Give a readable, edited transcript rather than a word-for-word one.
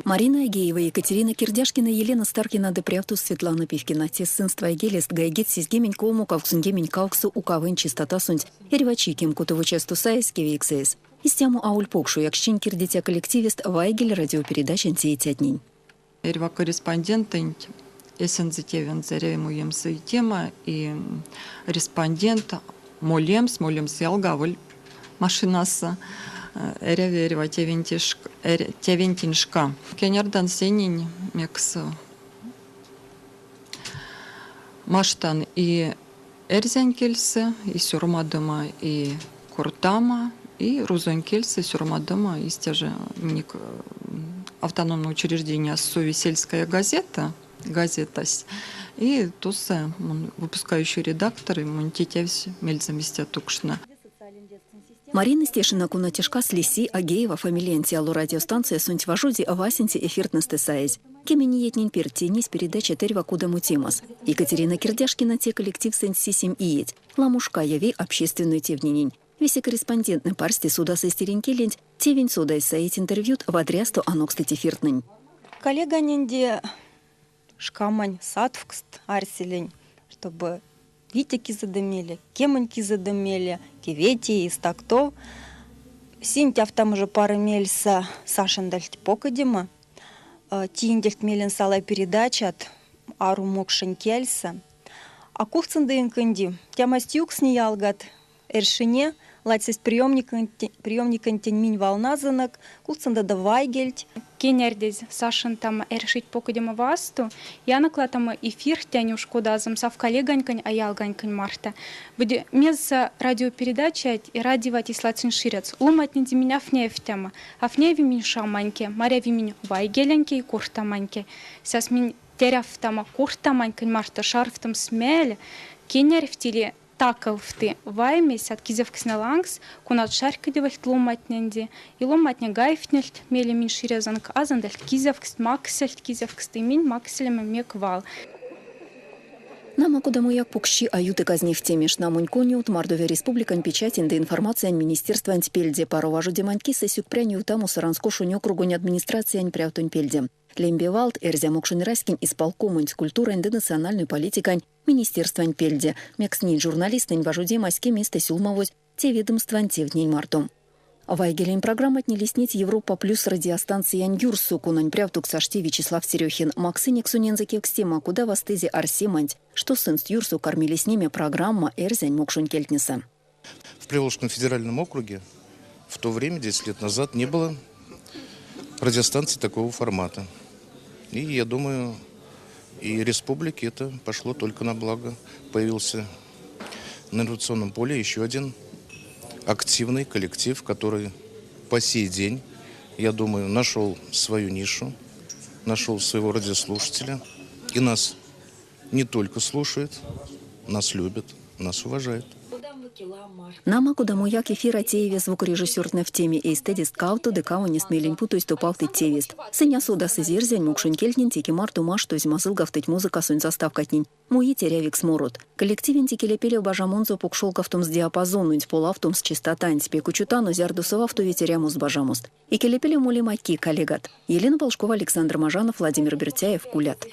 Марина Агеева, Екатерина Кирдяшкина, Елена Старкина ды прявтось Светлана Пивкина. Те сынст вайгелест гайгить 73 88 УКВ-нь частотасонть эрьва чи 16 чассто саезь кевейксэс. Истямо аволь покш ояксчинь кирдиця коллективест «Вайгель» радиопередачань теицятнень. Эрьва корреспондентэнть эсензэ тевензэ эряви муемс и тема, и респондент молемс, молемс ялга аволь машинасо. Эряви эрьва тевентень шка. Кенярдан сенень, мекс маштан и эрзянь кельсэ, и сёрмадома, и кортамо, и рузонь кельсэ сёрмадома, истя же минек автономное учреждение сови сельская газета, газетась. И тосо выпускающий редактор, и монь тетявсь мельцем истя тукшны. Марина Стешина кона те шкас лиси Агеева фамилиянть ало радиостанциясонть важоди васенце эфиртнэстэ саезь. Кемень иетнень перть тейнесь передачат эрьва кодамо темас. Екатерина Кирдяшкина те коллективсэнть сисем иеть. Ламо шка яви общественной тевтненень. Весе корреспонденттнэ парсте содасызь тиринь келенть, тевень содазь саить интервьют, вадрясто анокстыть эфиртнэнь. Коллеганень шкамонь сатовкст арсилинь, чтобы вете кизэде мейле, кемень кизэде мейле, кеветее, истактов. Синть уже пары мельсэ Сашандальть покодема, тииндельть мелень салай передачат ару мокшонь кельсэ. А кулцындыин кынди, тямасть юксни ялгат, эршине, ладсесть приемникентень минь валназынок, кулцында да вайгельть. Кенярдезь Сашантама эршить покодема васту, янаклатама эфир тянюш кодазым сав коллеганькань аялганькань марта. Буде мезса радиопередача и радиовать ислацин ширец. Ломатнинди меня афнеев тема. Афневи минь шаманьке, маряви минь вайгеленьке и куртаманьке. Сяс минь терявтама куртаманькань марта шарфтам смеле, кеняревтили такалфты ваймесь от кизевксне лангс, кунат шарькадевельть ломатненди, и ломатне гайфтнельть меле минь ширезанк азандельть кизевкст, максельть кизевкст, и минь макселеме мек вал. Нама кодамояк покшчи а юты казневтеме. Шнамонь конёвт Мордовия Республикань печатень ды информациянь министерстванть пельде. Паро важодеманть кисэ сюкпрянь ёвтамо Саранск ошонь округонь администрациянь прявтонь пельде. Лембе валт Эрзя-мокшонь раськень исполкомонть, культурань ды национальной политикань министерстванть пельде. Мекс неть журналисттнэнь важодемась кеместэ сюлмавозь те ведомствань тевтнень марто. Вайгелень программатне лиснить Европа плюс радиостанциянь юрсо, конань прявтокс ашти Вячеслав Терехин. Максынек сонензэ кевкстема, кода вастызе арсеманть, што сынст юрсо карми лиснеме программа эрзянь-мокшонь кельтнесэ. В Приволжском федеральном округе в то время, 10 лет назад, не было радиостанции такого формата. И я думаю, и республике это пошло только на благо. Появился на информационном поле еще один активный коллектив, который по сей день, я думаю, нашел свою нишу, нашел своего радиослушателя. И нас не только слушает, нас любит, нас уважает. Нама кодамояк эфир а тееви звукорежиссёртнэвтеме, эйстэдест кавто ды кавонест мелень путозь топавтыть тевест. Сынь а содасызь эрзянь-мокшонь кельтнень, теке марто маштозь мазылгавтыть музыкасонть заставкатнень, муить эрявикс морот. Коллективенть икелепелев бажамонзо покшолгавтомс диапазононть, полавтомс частотанть. Пек учотано, зярдо совавтовить эрямос бажамост. Икелепелев молема ки, коллегат. Елена Полшкова, Александр Мажанов, Владимир Бертяев, Кулят.